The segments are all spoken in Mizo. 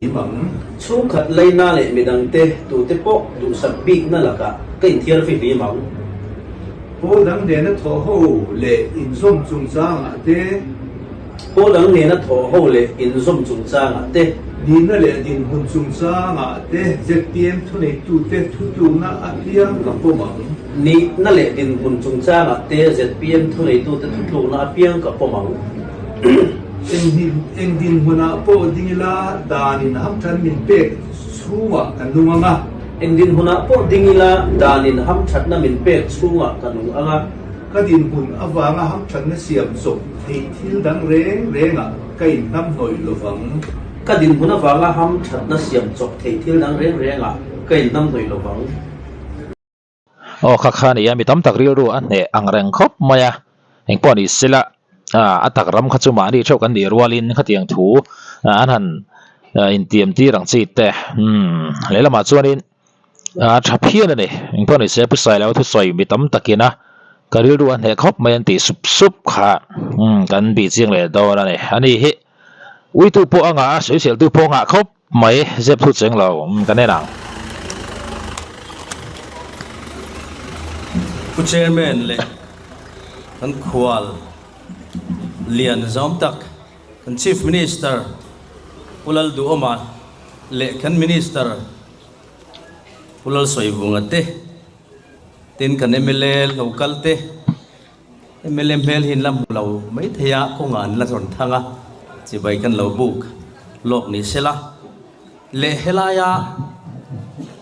Him ang. Chhungkhat laina leh midangte tute pawh duhsak bikna lakah ka inthiar fihlim ang. Pawl dang nena thawh ho leh inzawm chungchangah te. Pawl dang nena thawh ho leh inzawm chungchangah te. Nihna leh dinhmun chungchangah te zpm thuneitute thutlukna apiang ka pawm ang. Nihna leh dinhmun chungchangah te zpm thuneitute thutlukna apiang ka pawm ang. Eng dinhmunah pawh ding ila danin hamthat min pek chhungah ka nung ang a. Eng dinhmunah pawh ding ila danin hamthatna min pek chhungah ka nung ang a. Ka dinhmun avanga hamthatna siam chawp theih thil dang reng rengah ka inhnamhnawih lo vang. Ka dinhmun avanga hamthatna siam chawp theih thil dang reng rengah ka inhnamhnawih lo vang. Aw kha kha nia mi tam tak rilru a hneh ang reng khawp mai a, engpawh ni sela a tak ram kha chu mahni theuh kan nih rualin khatiang thu an han intiam tir ang chi te umm lehlamah chuanin a tha phian a ni engpawh ni se Pu Sailo thusawi mi tam takin a ka rilru a hneh khawp mai an tih sup sup kha umm kan bih chiang leh dawn a ni a ni hi uitu pawh a ngah a sawiseltu pawh a ngah khawp. Mai zep thu cheng lo kan en ang. Pu Chairman leh kan khual lian zawm tak kan Chief Minister Pu Lalduhawma leh kan Minister Pu Lalsawivunga te, tin kan mla local te, Mla hmel hi an la hmu lo mai thei a, kawngah an la rawn thang a, chibai kan lo buk lawk ni sela. Leh helaia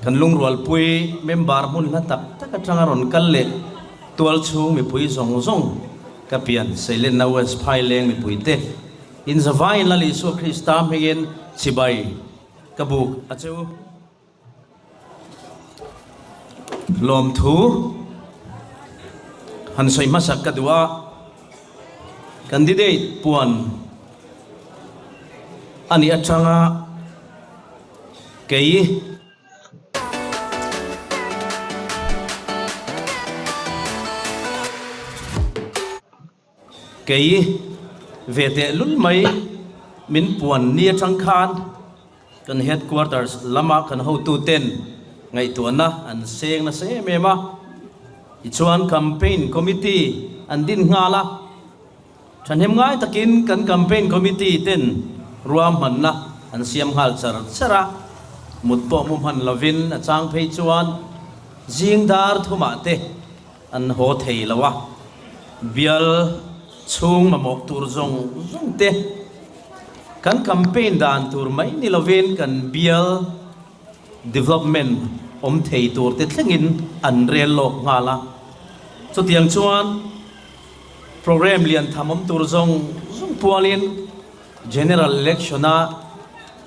kan lungrualpui member hmun hla tak tak atanga rawn kal leh tual chhung mipui zawng zawng ka pian Seilenna West Phaileng mipuite inzavaiin Lal Isua Krista hmingin chibai ka buk a che u. Lawmthu han sawi hmasak ka duh a, candidate puan a nih atanga kei. Kei ve teh lul mai min puan ni atang khan kan headquarters lama kan hotuten ngaihtuahna an seng nasa em em a, tichuan campaign committee an din nghal a, thahnem ngai takin kan campaign committee ten ruahmanna an siam nghal char char a, mut pawh mu hman lovin a chang phei chuan zing dar thumah te An haw thei lo a, bial chhung mamawh tur zawng zawng te kan campaign dan tur mai ni lovin kan bial development awm thei tur te thlengin an rel lawk nghal a. Chutiang chuan programme lian tham awm tur zawng zawng pualin General Election a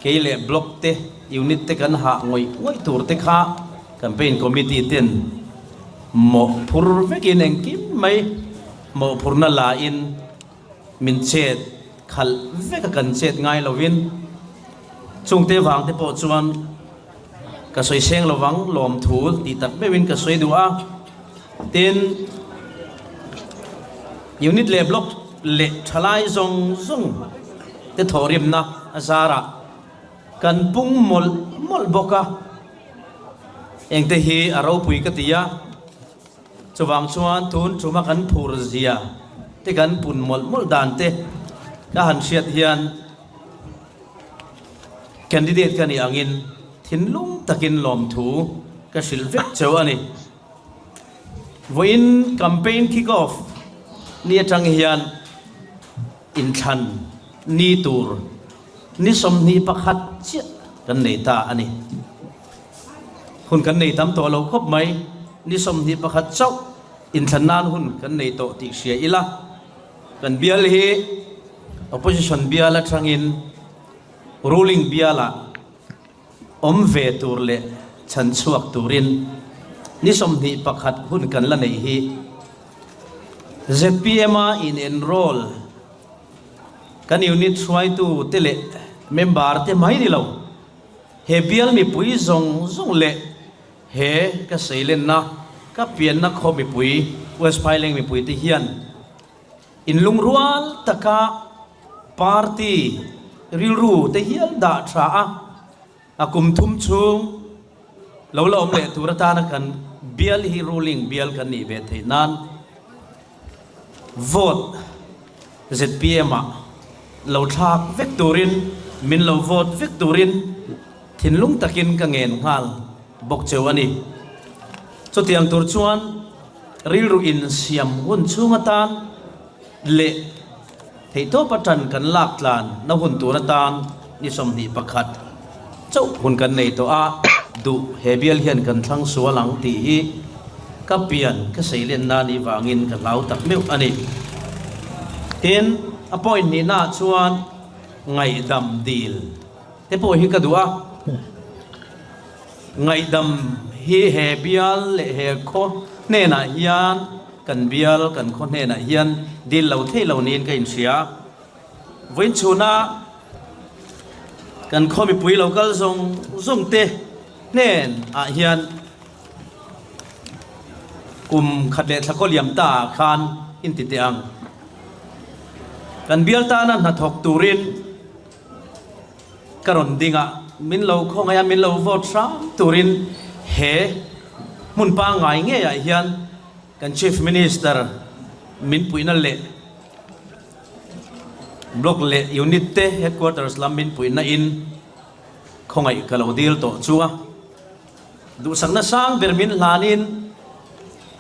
kei leh Block te Unit te kan hah ngawih ngawih tur te kha Campaign Committee ten mawhphur vekin engkim mai mawhphurna la in min chet khalh vek a kan chet ngai lovin chungte vang te pawh chuan ka sawi seng lovang lawmthu tih tak meuhin ka sawi duh a tin Unit leh Block leh thalai zawng zawng te thawhrimna a zarah kan pung mawlh mawlh bawk a. Engte hi a ropui ka ti a, chuvang chuan tun tuma kan phur zia te kan pun mawlh mawlh dan te ka han hriat hian candidate ka nih angin thinlung takin lawmthu ka hrilh vek cheu a ni. Vawiin campaign kick off ni atang hian inthlan ni tur Ni 21 chiah kan nei ta a ni. Hun kan nei tam tawh lo khawp mai. Ni 21 chauh inthlan nan hun kan nei tawh tih hria ila. Kan bial hi opposition bial atangin ruling bialah awm ve tur leh chhan chhuak turin ni 21 hun kan la neih hi zpm a in enroll Kan unit hruaitu te leh member te mai ni lo, he bial mipui zawng zawng leh he ka seilenna, ka pianna khaw mipui, West Phaileng mipui te hian inlungrual taka party rilru te hial dah tha a. A kum thum chhung lo la awm leh tur atana kan bial hi ruling bial kan nih ve theih nan vote zpm ah lo thlak vek turin min lo vote vek turin thinlung takin ka ngen nghal bawk cheu a ni. Chutiang tur chuan rilru insiam hun chhung atan leh Theihtawp atan kan lak tlan na hun tur atan ni 21 chauh hun kan nei tawh a, duh he bial hian kan thlang sual ang tih hi ka pian ka seilen na nih vangin ka hlau tak meuh a ni. Tin, a point nihna ah chuan ngaihdam dil te pawh hi ka duh a, ngaihdam hi he bial leh he khaw hnenah hian Kan bial kan khaw hnenah hian dil lo thei lo niin ka inhria. Vawiin chhuna kan khaw mipui lo kal zawng zawng te hnen ah hian kum khat leh thla kaw liam ta ah khan inti teh ang. Kan bial tana hnathawk turin Ka rawn ding a, min lo khawngaih a, min lo vote hram turin he hmun pangngai ngeiah hian kan Chief Minister min puihna leh Block leh Unit te Headquarters lam min puihna in khawngaih ka lo dil tawh chu a. Duhsakna sang ber min hlanin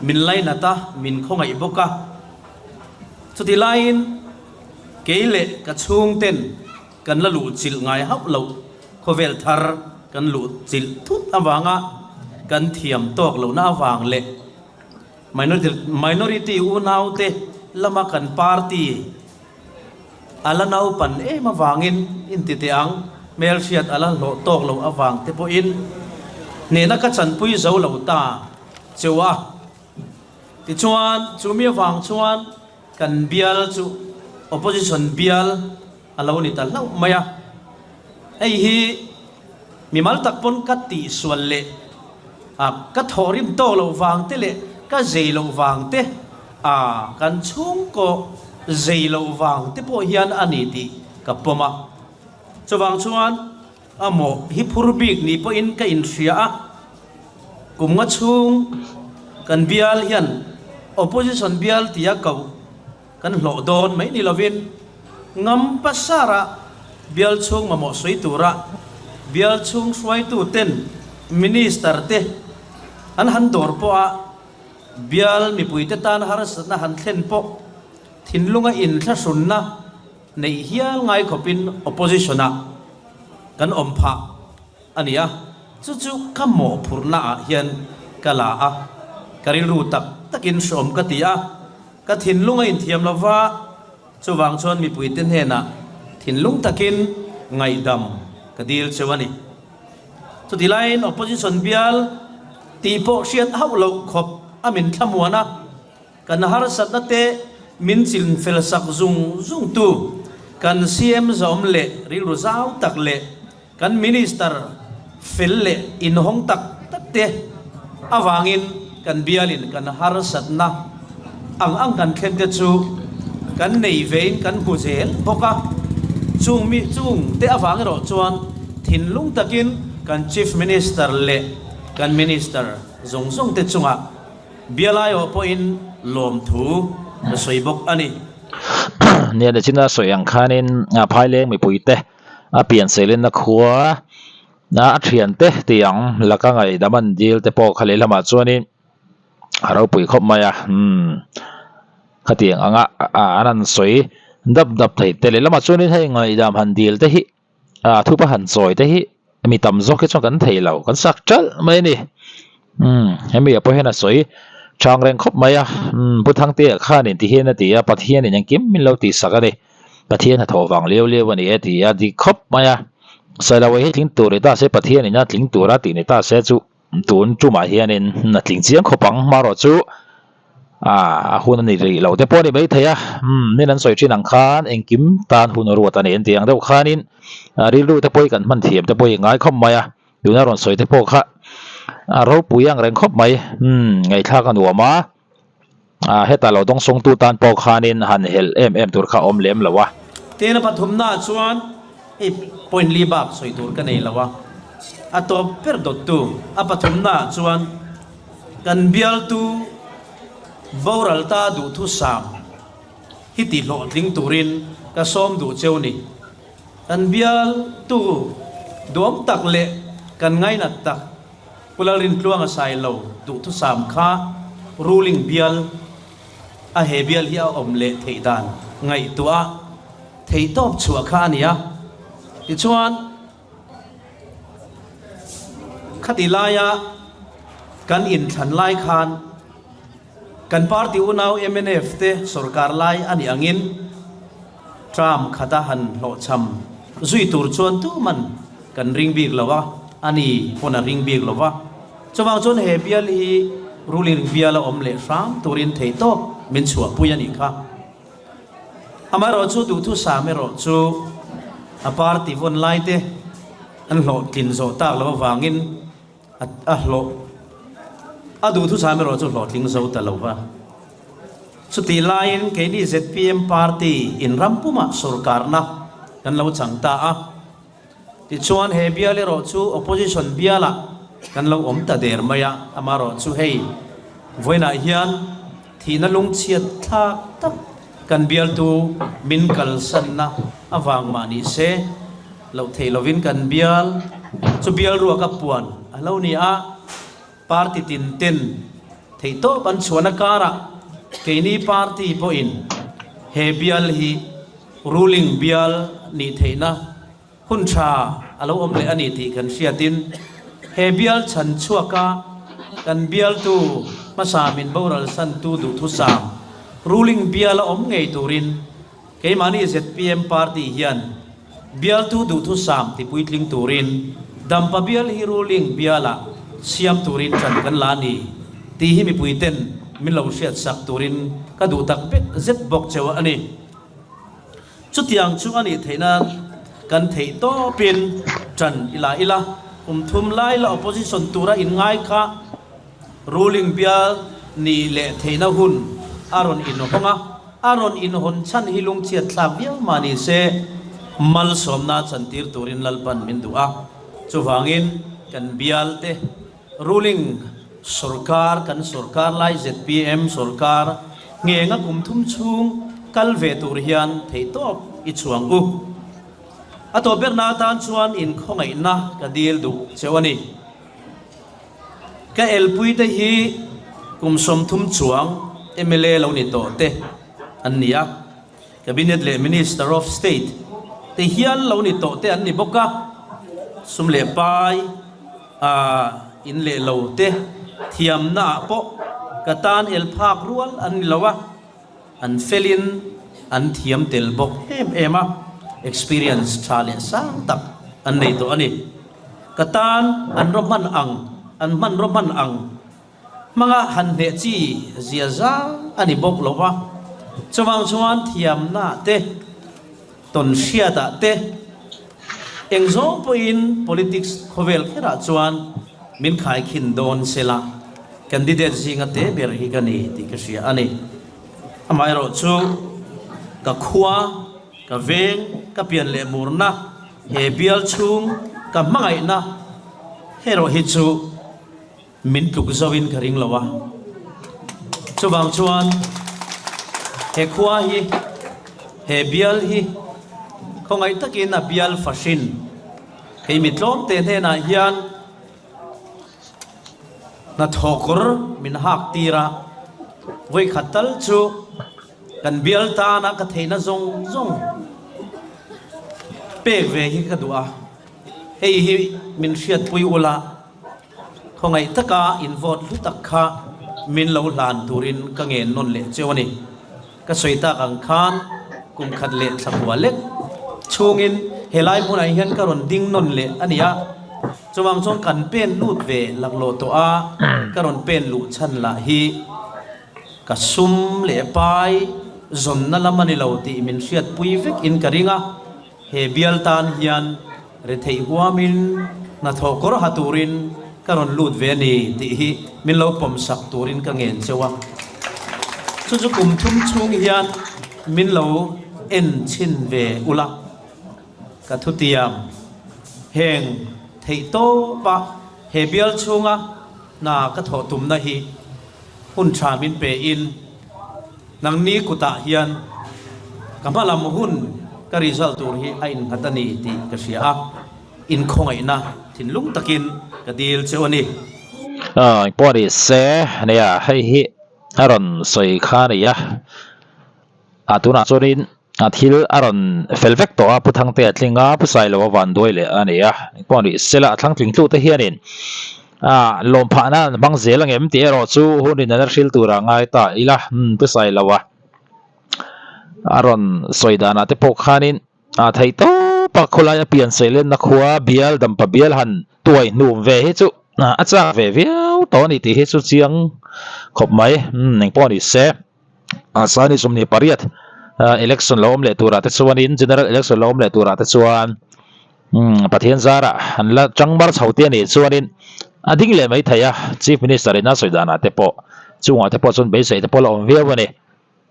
min lainat a, min khawngaih bawk a. Chutih laiin kei leh ka chhungten kan la luh chilh ngai hauh loh khawvel thar kan luh chilh thut avanga kan thiam tawk lohna avang leh minority unaute lama kan party a la naupan em avangin inti teh ang, hmelhriat a la hlawh tawk loh avang te pawhin hnehna ka chanpui zo lo ta cheu a. Tichuan, chumi avang chuan kan bial chu opposition bial a lo ni ta hlauh mai a. Hei hi mimal tak pawn ka tihsual leh a ka thawhrim tawk loh vang te leh ka zei loh vang te a kan chhungkaw zei loh vang te pawh hian a ni tih ka pawm a. Chuvang chuan a mawh hi phur bik ni pawhin ka inhria a, kum nga chhung kan bial hian opposition bial tia koh Kan hlawh dawn mai ni lovin ngam pasara bial chhung mamawh sawi tura bial chhung hruaitu ten Minister te an han dawr pawh a, bial mipuite tan harsatna han thlen pawh thinlunga inthlahrunna neih hial ngai khawpin opposition ah kan awm phah a ni a, chu chu ka mawhphurhna ah hian ka la a, ka rilru tak takin hreawm ka ti a. Ka thinlung a inthiam lo va, chuvang chuan mipuite hnenah thinlung takin ngaihdam ka dil cheu a ni. Chutih laiin opposition bial tih pawh hriat hauh loh khawp a min thlamuan a, kan harsatna te min chin fel sak zung zung tu kan CM zawm leh rilru zau tak leh Kan Minister fel leh inhawng tak tak te avangin kan bialin kan harsatna ang ang kan thlen te chu kan nei vein kan hmu zel bawk a. Chung mi chung te avang erawh chuan thinlung takin kan Chief Minister leh kan Minister zawng zawng te chungah bialaiawh pawhin lawmthu ka sawi bawk a ni. Nia Nichina sawi ang khanin Phaileng mipuite A pian seilenna khua a thiante tih ang laka ngaihdam an dil te pawh kha lehlamah chuanin a ropui khawp mai a umm khatiang anga an han sawi dap dap thei te lehlamah chuanin hei ngaihdam han dil te hi ah thupa han chawi te hi mi tam zawk hi chuan kan thei lo kan sak ṭalh mai a ni umm hemi ah pawh hian a sawi chang reng khawp mai a umm Pu Thangtea khanin ti hian a ti a Pathianin engkim min lo tihsak a ni. Pathian hnathawh vang liau liau a ni e ti a dik khawp mai a. Sailoa hi tling tur ni ta se Pathian in a tling tur a tih ni ta se chu tun tumah hianin a tling chiang khawp ang hmarawh chu a hun a ni rih lo te pawh a ni maithei a umm min an sawi thin ang khan engkim tan hun a ruat a ni an tih ang deuh khanin rilru te pawh hi kan hman thiam te pawh hi ngai khawp mai a tuna rawn sawi te pawh kha a ropui ang reng khawp mai umm ngaihthlak a nuam a. Ah heta lo dawngsawngtu tan pawh khanin han helh em em tur kha a awm lem lo a. Tena pathumnaah chuan hei point li bak sawi tur ka nei lo a. A tawp ber dawttu a pathumnaah chuan kan bialtu boral ta duhthusam hi ti hlawhtling turin ka sawm duh cheu ni. Kan bialtu duam tak leh kan ngainat tak Pu Lalrintluanga Sailo duhthusam kha ruling bial a he bial hi a awm leh theih dan ngaihtuah theihtawp chhuah kha a ni a. Tichuan. Khati laia kan inthlan lai khan kan party unau mnf te sorkar lai a nih angin term khata han hlawhchham zui tur chuan tuman kan ring bik lo a, a ni pawn a ring bik lo va. Chuvang chuan he bial hi ruling bial a awm leh hram turin theihtawp min chhuahpui a nih kha. Amaherawhchu duhthusam erawh chu a party vawn lai te an hlawhtlin zawh tak loh avangin a hlawh a duhthusam erawh chu hlawhtling zo ta lo va. Chutih laiin keini zpm party in ram pumah sorkarna kan lo chang ta a. Tichuan he bial erawh chu opposition bialah kan lo awm ta der mai a, amaherawh chu hei vawiinah hian thihna lungchhiat thlak tak kan bialtu min kalsanna avang mah ni se loh theih lovin kan bial chu bial ruaka puan a lo ni a, party tin ten theihtawp an chhuahna karah keini party pawhin he bial hi Ruling bial nih theihna hun tha a lo awm leh a ni tih kan hriatin he bial chhan chhuaka kan bialtu hmasa min boral santu duhthusam ruling bial a awm ngei turin keimahni zpm party hian bialtu duhthusam tipuitling turin Dampa bial hi ruling bialah siam turin ṭan kan la a ni tih hi mipuiten min lo hriatsak turin ka duh tak zet bawk cheu a ni. Chutiang chu a nih theih nan kan theih tawpin ṭan i la ila, kum thum lai la opposition tura inngai kha ruling bial nih leh theihna hun a rawn inhawng a, a rawn inhawn chhan hi lungchhiat thlak viau mah ni se malsawmna chantir turin Lalpan min duh a, chuvangin kan bial te Ruling sorkar, kan sorkar lai zpm sorkar nghenga kum thum chhung kal ve tur hian theihtawp i chhuang u. A tawp berna atan chuan inkhawngaihna ka dil duh cheu a ni. Ka elpuite hi kum 30 chuang mla lo ni tawh te an ni a. Cabinet leh Minister of State te hial lo ni tawh te an ni bawk a, sum leh pai a in leh lo te thiamna ah pawh ka tan el phak rual an ni lo a, an felin an thiam tel bawk em em a, experience tha leh sang tak an nei tawh a ni. Ka tan an raw hman ang, an hmanraw hman ang. Hmanga han hneh chi zia zang a ni bawk lo va, chuvang chuan thiamna te, tawn hriatah te, eng zawng pawhin politics khawvel kherah chuan min khaikhin dawn se la, candidate zinga te ber hi ka ni tih ka hria a ni. Amaherawhchu ka khua, ka veng, ka pian leh murna, he bial chhung ka hmangaihna erawh hi chu, Min tluk zoin ka ring lo a, chuvang chuan he khua hi, he bial hi khawngaih takin a bial fahrin hei mi tlawmte hnenah hian hnathawkawr min hak tir a, vawikhat tal chu kan bial tana ka theihna zawng zawng pek ve hi ka duh a, hei hi min hriatpui ula. Khawngaih taka in vote hlu tak kha min lo hlan turin ka ngen nawn leh cheu a ni. Ka sawi tak ang khan kum khat leh thla kua lek chhungin helai hmunah hian ka rawn ding nawn leh a ni a, chuvang chuan kan pen lut ve laklawh tawh a, ka rawn pen luh chhan lah hi ka sum leh pai zawnna lam a ni lo tih min hriatpui vek in ka ring a. He bial tan hian retheih huamin hnathawh kawr ha turin ka rawn lut ve a ni tih hi min lo pawmsak turin ka ngen cheu a. Chu chu kum thum chhung hian min lo en chhin ve ula ka thutiam heng. Theihtawpa he bial chhunga hna ka thawh tumna hi hun tha min pe in nangni kutah hian ka hmalam hun ka result tur hi a innghat a ni tih ka hria a, inkhawngaihna thinlung takin ka dil cheu a ni. Engpawh ni se nia hei hi a rawn sawi kha a ni a, a tunah chuanin A thil a rawn fel vek tawh a, Pu Thangte a tling a, Pu Sailo a van duai leh a ni a, engpawh ni sela a thlang tling tlute hianin a lawm phahna an hmang zel angem tih erawh chu hunin an hril tura ngai ta ila, umm Pu Sailo a a rawn sawi danah te pawh khanin a theih tawp a, khawlai a pian seilenna khua bial dampa bial han tuai hnum ve hi chu a chak ve viau tawh a ni tih hi chu chiang khawp mai, umm engpawh ni se. A sani 28 election lo awm leh turah te chuanin general election lo awm leh turah te chuan umm Pathian zarah an la chang mar chho te a nih chuanin a ding leh mai thei a chief minister in a sawi danah te pawh chungah te pawh chuan beisei te pawh la awm viau a ni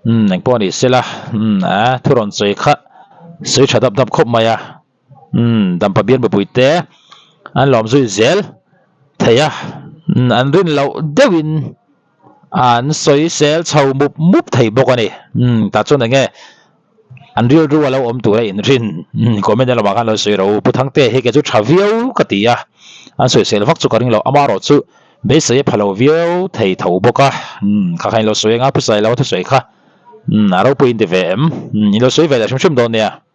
umm engpawh a ni sela umm a thu rawn sawi kha sawi tha dap dap khawp mai a umm dampa bial mipui te an lawm zui zel thei a umm an rin loh deuhin. An sawi sel chho mup mup thei bawk a ni. Umm tah chuan enge an rilru a lo awm tur a inrin. Umm comment a lamah khan lo sawi ro. Pu Thangte hi kei chu tha viau ka ti a, an sawi sel vak chu ka ring lo. Ama erawh chu beisei a pha lo viau thei tho bawk a. Umm kha kha in lo sawi anga Pu Sailo a thusawi kha. Umm a ropui in ti ve em? Umm in lo sawi ve leh hrim hrim dawn nia.